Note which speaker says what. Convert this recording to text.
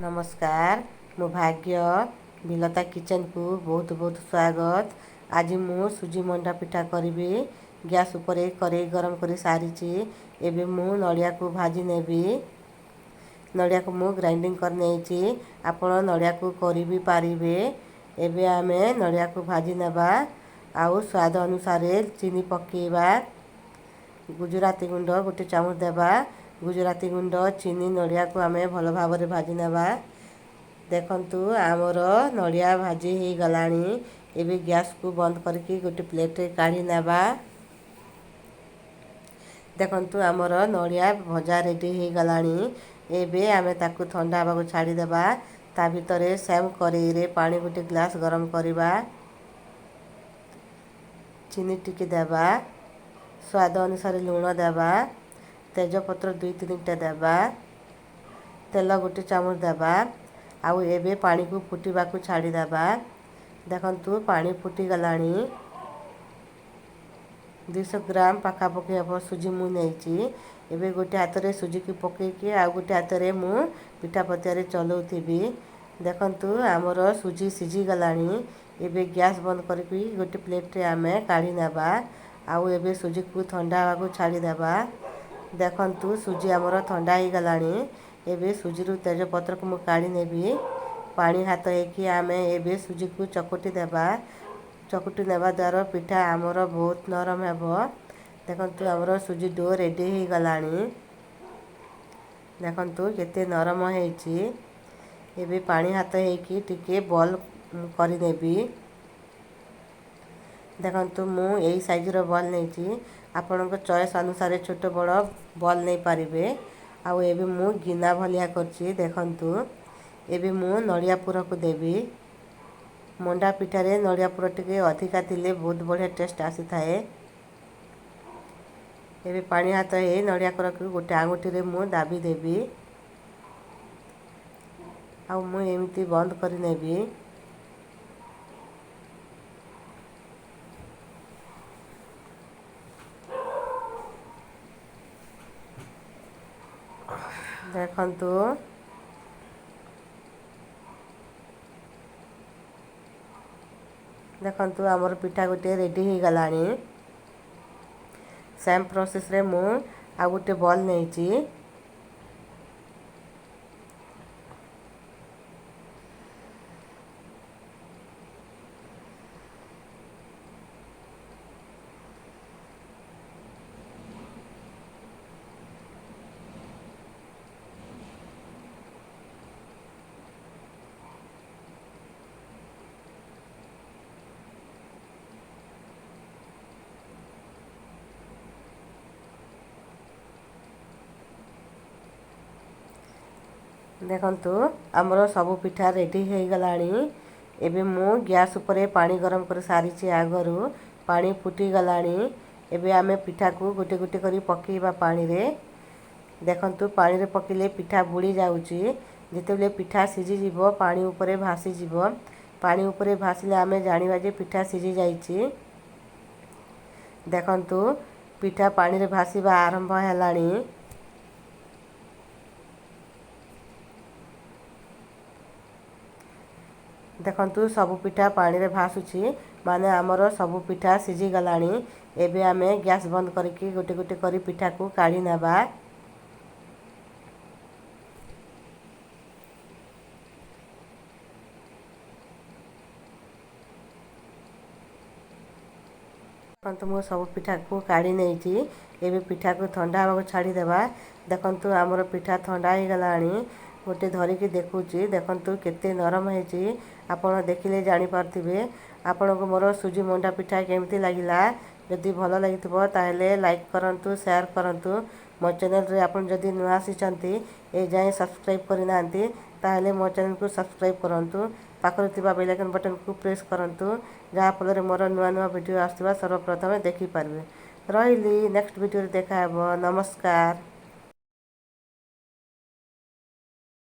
Speaker 1: ନମସ୍କାର, ମୁଁ ଭାଗ୍ୟ ବିଲତା କିଚେନକୁ ବହୁତ ବହୁତ ସ୍ୱାଗତ। ଆଜି ମୁଁ ସୁଜି ମଣ୍ଡା ପିଠା କରିବି। ଗ୍ୟାସ୍ ଉପରେ କରେଇ ଗରମ କରି ସାରିଛି। ଏବେ ମୁଁ ନଡ଼ିଆକୁ ଭାଜି ନେବି। ନଡ଼ିଆକୁ ମୁଁ ଗ୍ରାଇଣ୍ଡିଙ୍ଗ କରିନେଇଛି, ଆପଣ ନଡ଼ିଆକୁ କରି ବି ପାରିବେ। ଏବେ ଆମେ ନଡ଼ିଆକୁ ଭାଜି ନେବା ଆଉ ସ୍ୱାଦ ଅନୁସାରେ ଚିନି ପକାଇବା। ଗୁଜୁରାତି ଗୁଣ୍ଡ ଗୋଟେ ଚାମଚ ଦେବା। ଗୁଜୁରାତି ଗୁଣ୍ଡ, ଚିନି, ନଡ଼ିଆକୁ ଆମେ ଭଲ ଭାବରେ ଭାଜି ନେବା। ଦେଖନ୍ତୁ, ଆମର ନଡ଼ିଆ ଭାଜି ହେଇଗଲାଣି। ଏବେ ଗ୍ୟାସ୍କୁ ବନ୍ଦ କରିକି ଗୋଟେ ପ୍ଲେଟ୍ରେ କାଢ଼ି ନେବା। ଦେଖନ୍ତୁ, ଆମର ନଡ଼ିଆ ଭଜା ରେଡ଼ି ହେଇଗଲାଣି। ଏବେ ଆମେ ତାକୁ ଥଣ୍ଡା ହେବାକୁ ଛାଡ଼ିଦେବା। ତା ଭିତରେ ସେମ୍ କରେଇରେ ପାଣି ଗୋଟେ ଗ୍ଲାସ୍ ଗରମ କରିବା। ଚିନି ଟିକେ ଦେବା, ସ୍ୱାଦ ଅନୁସାରେ ଲୁଣ ଦେବା, ତେଜପତ୍ର 2 3ଟା ଦେବା, ତେଲ ଗୋଟେ ଚାମଚ ଦେବା ଆଉ ଏବେ ପାଣିକୁ ଫୁଟିବାକୁ ଛାଡ଼ିଦେବା। ଦେଖନ୍ତୁ, ପାଣି ଫୁଟିଗଲାଣି। 200 ଗ୍ରାମ ପାଖାପାଖି ହେବ ସୁଜି ମୁଁ ନେଇଛି। ଏବେ ଗୋଟେ ହାତରେ ସୁଜିକୁ ପକାଇକି ଆଉ ଗୋଟେ ହାତରେ ମୁଁ ପିଠା ପତିଆରେ ଚଲାଉଥିବି। ଦେଖନ୍ତୁ, ଆମର ସୁଜି ସିଝିଗଲାଣି। ଏବେ ଗ୍ୟାସ୍ ବନ୍ଦ କରିକି ଗୋଟେ ପ୍ଲେଟ୍ରେ ଆମେ କାଢ଼ି ନେବା ଆଉ ଏବେ ସୁଜିକୁ ଥଣ୍ଡା ହେବାକୁ ଛାଡ଼ିଦେବା। ଦେଖନ୍ତୁ, ସୁଜି ଆମର ଥଣ୍ଡା ହେଇଗଲାଣି। ଏବେ ସୁଜିରୁ ତେଜପତ୍ରକୁ ମୁଁ କାଢ଼ି ନେବି। ପାଣି ହାତ ହେଇକି ଆମେ ଏବେ ସୁଜିକୁ ଚକୁଟି ଦେବା। ଚକୁଟି ନେବା ଦ୍ୱାରା ପିଠା ଆମର ବହୁତ ନରମ ହେବ। ଦେଖନ୍ତୁ, ଆମର ସୁଜି do ready ହେଇଗଲାଣି। ଦେଖନ୍ତୁ କେତେ ନରମ ହେଇଛି। ଏବେ ପାଣି ହାତ ହେଇକି ଟିକେ ବଲ୍ କରିନେବି। ଦେଖନ୍ତୁ, ମୁଁ ଏଇ ସାଇଜ୍ର ବଲ୍ ନେଇଛି। ଆପଣଙ୍କ ଚଏସ୍ ଅନୁସାରେ ଛୋଟ ବଡ଼ ବଲ୍ ନେଇପାରିବେ। ଆଉ ଏବେ ମୁଁ ଗିନା ଭଳିଆ କରିଛି। ଦେଖନ୍ତୁ, ଏବେ ମୁଁ ନଡ଼ିଆ ପୁରକୁ ଦେବି। ମଣ୍ଡା ପିଠାରେ ନଡ଼ିଆ ପୁର ଟିକେ ଅଧିକା ଥିଲେ ବହୁତ ବଢ଼ିଆ ଟେଷ୍ଟ ଆସିଥାଏ। ଏବେ ପାଣି ହାତ ହେଇ ନଡ଼ିଆ କୋରାକୁ ଗୋଟେ ଆଙ୍ଗୁଠିରେ ମୁଁ ଦାବି ଦେବି ଆଉ ମୁଁ ଏମିତି ବନ୍ଦ କରିନେବି। ଦେଖନ୍ତୁ, ଦେଖନ୍ତୁ, ଆମର ପିଠା ଗୋଟିଏ ରେଡ଼ି ହେଇଗଲାଣି। ସେମ୍ ପ୍ରୋସେସ୍ରେ ମୁଁ ଆଉ ଗୋଟେ ବଲ୍ ନେଇଛି। ଦେଖନ୍ତୁ, ଆମର ସବୁ ପିଠା ରେଡ଼ି ହେଇଗଲାଣି। ଏବେ ମୁଁ ଗ୍ୟାସ୍ ଉପରେ ପାଣି ଗରମ କରି ସାରିଛି ଆଗରୁ। ପାଣି ଫୁଟିଗଲାଣି। ଏବେ ଆମେ ପିଠାକୁ ଗୋଟେ ଗୋଟେ କରି ପକାଇବା ପାଣିରେ। ଦେଖନ୍ତୁ, ପାଣିରେ ପକାଇଲେ ପିଠା ବୁଡ଼ି ଯାଉଛି। ଯେତେବେଳେ ପିଠା ସିଝିଯିବ, ପାଣି ଉପରେ ଭାସିଯିବ। ପାଣି ଉପରେ ଭାସିଲେ ଆମେ ଜାଣିବା ଯେ ପିଠା ସିଝି ଯାଇଛି। ଦେଖନ୍ତୁ, ପିଠା ପାଣିରେ ଭାସିବା ଆରମ୍ଭ ହେଲାଣି। ଦେଖନ୍ତୁ, ସବୁ ପିଠା ପାଣିରେ ଭାସୁଛି, ମାନେ ଆମର ସବୁ ପିଠା ସିଝିଗଲାଣି। ଏବେ ଆମେ ଗ୍ୟାସ୍ ବନ୍ଦ କରିକି ଗୋଟେ ଗୋଟେ କରି ପିଠାକୁ କାଢ଼ି ନେବା। ଦେଖନ୍ତୁ, ମୁଁ ସବୁ ପିଠାକୁ କାଢ଼ି ନେଇଛି। ଏବେ ପିଠାକୁ ଥଣ୍ଡା ହେବାକୁ ଛାଡ଼ିଦେବା। ଦେଖନ୍ତୁ, ଆମର ପିଠା ଥଣ୍ଡା ହେଇଗଲାଣି। ଗୋଟେ ଧରିକି ଦେଖୁଛି। ଦେଖନ୍ତୁ କେତେ ନରମ ହେଇଛି, ଆପଣ ଦେଖିଲେ ଜାଣିପାରୁଥିବେ। ଆପଣଙ୍କୁ ମୋର ସୁଜି ମଣ୍ଡା ପିଠା କେମିତି ଲାଗିଲା? ଯଦି ଭଲ ଲାଗିଥିବ, ତାହେଲେ ଲାଇକ୍ କରନ୍ତୁ, ସେୟାର କରନ୍ତୁ। ମୋ ଚ୍ୟାନେଲରେ ଆପଣ ଯଦି ନୂଆ ଆସିଛନ୍ତି, ଏ ଯାଏଁ ସବସ୍କ୍ରାଇବ୍ କରିନାହାନ୍ତି, ତାହେଲେ ମୋ ଚ୍ୟାନେଲକୁ ସବସ୍କ୍ରାଇବ୍ କରନ୍ତୁ। ପାଖରେ ଥିବା ବେଲ୍ ଆଇକନ୍ ବଟନ୍କୁ ପ୍ରେସ୍ କରନ୍ତୁ, ଯାହାଫଳରେ ମୋର ନୂଆ ନୂଆ ଭିଡ଼ିଓ ଆସୁଥିବା ସର୍ବପ୍ରଥମେ ଦେଖିପାରିବେ। ରହିଲି, ନେକ୍ସଟ ଭିଡ଼ିଓରେ ଦେଖାହେବ। ନମସ୍କାର।